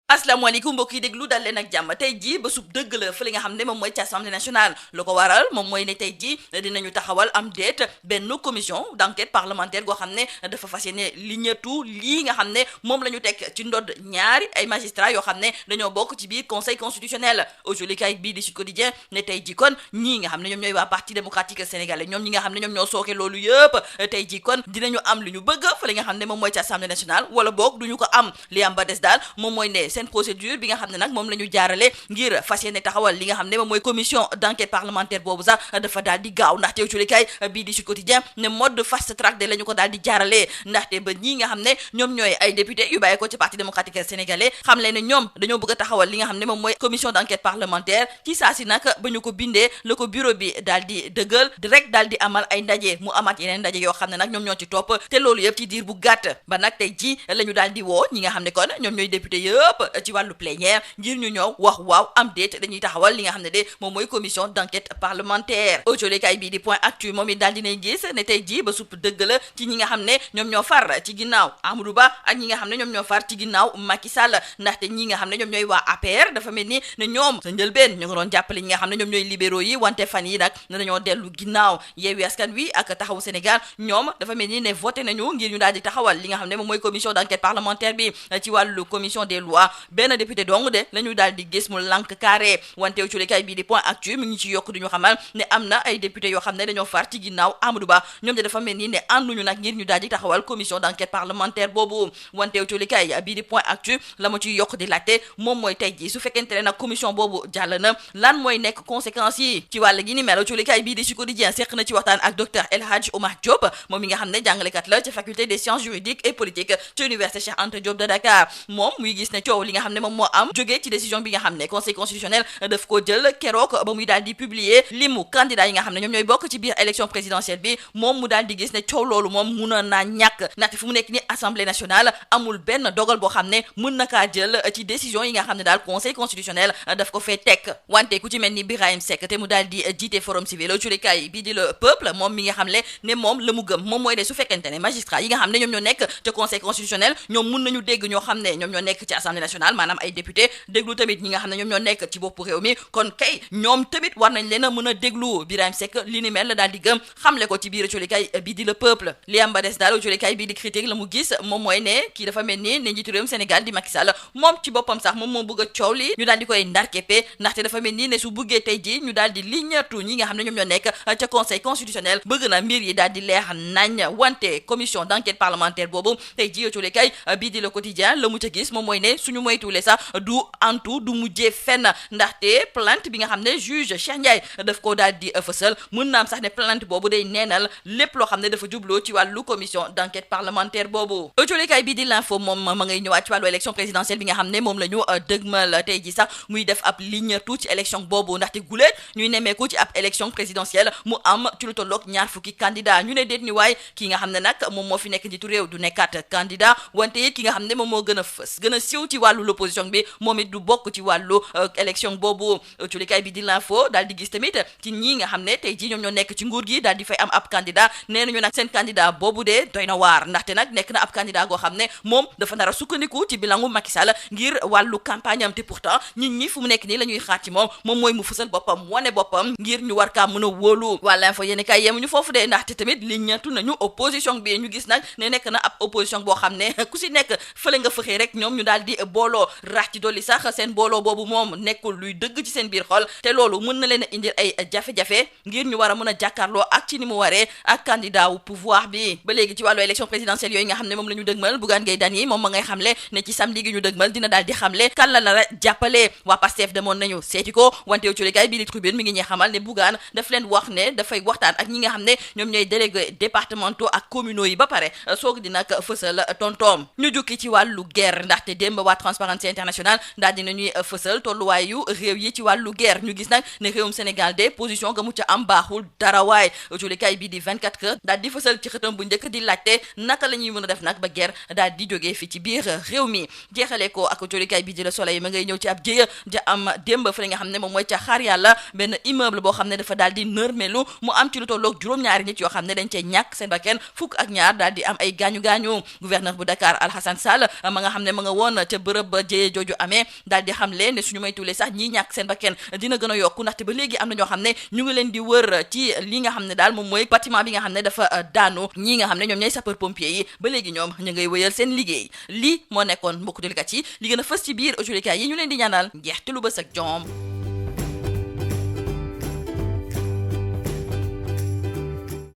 asalaamaaleykum mbokk yi déglu dal leen ak jàmm tey jii ba sub dëgg la fa li nga xam ne moom mooy ci assemblée nationale lu ko waral moom mooy ne tey jii dinañu taxawal am déet benn commission d'enquête parlementaire goo xam ne dafa fas yéene li ñëtu lii nga xam ne moom la ñu teg ci ndodd ñaari ay magistrats yoo xam ne dañoo bokk ci biir conseil constitutionnel aujourd'hui kay bii di Sud Quotidien ne tey jii kon ñii nga xam ne ñoom ñooy waa parti démocratique sénégalais ñoom ñi nga xam ne ñoom ñoo sooke loolu yëpp tey jii kon dinañu am li ñu bëgg fa li nga xam ne moom mooy ci assemblée nationale wala boog duñu ko am li am ba des daal moom mooy ne seen procédure bi nga xam ne nag moom la ñu jaarale ngir fas yéene taxawal li nga xam ne moom mooy commission d'enquête parlementaire boobu sax dafa daal di gaaw ndaxte culikaay bii di Sud Quotidien ne mode fast track de la ñu ko daal di jaaralee ndaxte ba ñii nga xam ne ñoom ñooy ay député yu bàyyi ko ci parti démocratique sénégalais xam leen ne ñoom dañoo bëgg a taxawal li nga xam ne moom mooy commission d'enquête parlementaire ci saa si nag ba ñu ko bindee la ko bureau bi daal di dëggal rek daal di amal ay ndaje mu amaat yeneen ndaje yoo xam ne nag ñoom ñoo ci topp te loolu yëpp ci diir bu gàtt ba nag tey ji la ñu daal di woo ñi nga xam ne kon ñoom ñooy député yëpp ci wàllu plénière ngir ñu ñëw wax waaw am déet dañuy taxawal li nga xam ne de moom mooy commission d'enquête parlementaire aujourd'hui kay bii di point actu moom it daal dinay gis ne tey jii ba supp dëgg la ci ñi nga xam ne ñoom ñoo far ci ginnaaw Amadou Ba ak ñi nga xam ne ñoom ñoo far ci ginnaaw Macky Sall ndaxte ñi nga xam ne ñoom ñooy waa APR dafa mel ni ne ñoom sa njëlbeen ñu ngi doon jàppale ñi nga xam ne ñoom ñooy libéraux yi wante fan yi nag ne dañoo dellu ginnaaw Yewwi Askan Wi ak Taxawu Sénégal ñoom dafa mel ni ne voté nañu ngir ñu daal di taxawal li nga xam ne moom mooy commission d'enquête parlementaire bi ci wàllu commission des lois benn député dong de la ñu daal di gis mu lànk carré wante ci kay bii di point actu mi ngi ci yokk duñu xamal ne am na ay député yoo xam ne dañoo far ci ginnaaw Amadou Ba ñoom de dafa mel ni ne ànduñu nag ngir ñu daal di taxawal commission d'enquête parlementaire boobu wante ci kay bii di point actu la ma ciy yokk di laajte moom mooy tey ji su fekkente ne nag commission boobu jàll na lan mooy nekk conséquences yi ci wàll gi ni mel ci kay bii di Sud Quotidien seq na ci waxtaan ak docteur El Hadj Omar Diop moom mi nga xam ne jàngalekat la ci faculté des sciences juridiques et politiques ci université Cheikh Anta Diop de Dakar moom muy gis ne coow li nga xam ne moom moo am jógee ci décision bi nga xam ne conseil constitutionnel daf ko jël keroog ba muy daal di publier limu candidat yi nga xam ne ñoom ñooy bokk ci biir élection présidentielle bi moom mu daal di gis ne coow loolu moom mun naa ñàkk ndaxte fu mu nekk ni assemblée nationale amul benn dogal boo xam ne mën na kaa jël ci décision yi nga xam ne daal conseil constitutionnel daf ko fee teg wante ku ci mel ni Birahim Seck te mu daal di jiite forum civil culikaay bii di le peuple moom mi nga xam ne moom la mu gëm moom mooy ne su fekkente ne magistrat yi nga xam ne ñoom ñoo nekk ci conseil constitutionnel ñoom mun nañu dégg ñoo xam ne ñoom ñoo nekk ci assemblée nationale maanaam ay député déglu tamit ñi nga xam ne ñoom ñoo nekk ci bopp réew mi kon kay ñoom tamit war nañ leen a mën a déglu Birahim Seck li ni mel la daal di gëm xamle ko ci biir culikaay bii di le peuple li am ba des daal culikaay bii di critique la mu gis moom mooy ne kii dafa mel ni ne njiitu réewum Sénégal di Macky Sall moom ci boppam sax moom moo bëgg a coow li ñu daal di koy ndarkeppe ndaxte dafa mel ni ne su bëggee tey ji ñu daal di liñatu ñi nga xam ne ñoom ñoo nekk ca conseil constitutionnel bëgg na mbir yi daal di leer nañ wante commission d'enquête parlementaire boobu tey ji culikaay bii di le quotidien la mu ca gis moom mooy ne suñu moytuwulee sax du antu du mujjee fenn ndaxte plainte bi nga xam ne juge Cheikh Ndiaye daf ko daal di fësal mën na am sax ne plainte boobu day neenal lépp loo xam ne dafa jubloo ci wàllu commission d'enquête parlementaire boobu autolikaay bii di l'info moom ma ngay ñëwaat ci wàllu élection présidentielle bi nga xam ne moom la ñu dëgmal tey ji sax muy def ab lignatu ci élection boobu ndaxte guléet ñuy nemmeeku ci ab élection présidentielle mu am ci lu tolloog ñaar fukki candidat ñu ne déet ni waay ki nga xam ne nag moom moo fi nekk njiitu réew du nekkaat candidat wante it ki nga xam ne moom moo gën a fës gën a siiw ci wàllu l'opposition bi moom it du bokk ci wàllu élection boobu culikaay bi di l'info daal di gis tamit ci ñii nga xam ne tey ji ñoom ñoo nekk ci nguur gi daal di fay am ab candidat nee nañu nag seen candidat boobu de doy na waar ndaxte nag nekk na ab candidat goo xam ne moom dafa nar a sukkandiku ci bilangu Macky Sall ngir wàllu campagne am te pourtant nit ñi fu mu nekk nii la ñuy xaar ci moom mooy mu fësal boppam wane boppam ngir ñu war kaa mën a wóolu waa l'info yéeni kay yemuñu foofu de ndaxte tamit li ñeetu nañu opposition bi ñu gis nag ne nekk na ab opposition boo xam ne ku si nekk fële nga fëxee rek ñoom ñu daal di booloo rax ci dolli sax seen booloo boobu moom nekkul luy dëgg ci seen biir xol te loolu mën na leen a indil ay jafe-jafe ngir ñu war a mën a jàkkaarloo ak ci ni mu waree ak candidat wu pouvoir bi ba léegi ci wàllu élection présidentielle yooyu nga xam ne moom la ñu dëgmal Bougane Gueye Dany moom ma ngay xamle ne ci samedi gi ñu dëgmal dina daal di xamle kan la nar a jàppale waa Pastef demoon nañu seeti ko wante ci likaay bii di tribune mi ngi ñuy xamal ne Bougane daf leen wax ne dafay waxtaan ak ñi nga xam ne ñoom ñooy délégués départementaux ak communaux yi ba pare soog di nag fësal tontoom ñu jukki ci wàllu guerre ndaxte démb waa Transparency International daal dina ñuy fësal tolluwaayu réew yi ci wàllu guerre ñu gis nag ne réewum Sénégal de position ga mu ca am baaxul dara waay julikaay bi di 24 heures daal di fësal ci xëtam bu njëkk di laajte naka la ñuy mën a def nag ba guerre daal di jógee fi ci biir réew mi jeexale ko ak julikaay bi di Le Soleil ma ngay ñëw ci ab jéya ja am démb fa li nga xam ne moom mooy ca xaar yàlla benn immeuble boo xam ne dafa daal di nërmelu mu am ci lu tolloog juróom-ñaari nit yoo xam ne dañ cee ñàkk seen bakkan fukk ak ñaar daal di am ay gaañu-gaañu gouverneur bu Dakar Alhassane Sall ma nga xam ne ma nga woon ca bërëb bërëb ba jëyee jooju amee daal di xam leen ne suñu moytuwulee sax ñii ñàkk seen bakkan dina gën a yokku ndaxte ba léegi am na ñoo xam ne ñu ngi leen di wër ci li nga xam ne daal moom mooy bâtiment bi nga xam ne dafa daanu ñii nga xam ne ñoom ñooy sapeur pompier yi ba léegi ñoom ñu ngay wëyal seen liggéey lii moo nekkoon mbokku delikat yi li gën a fës ci biir autorité yi ñu leen di ñaanal njeexte lu bës ak jom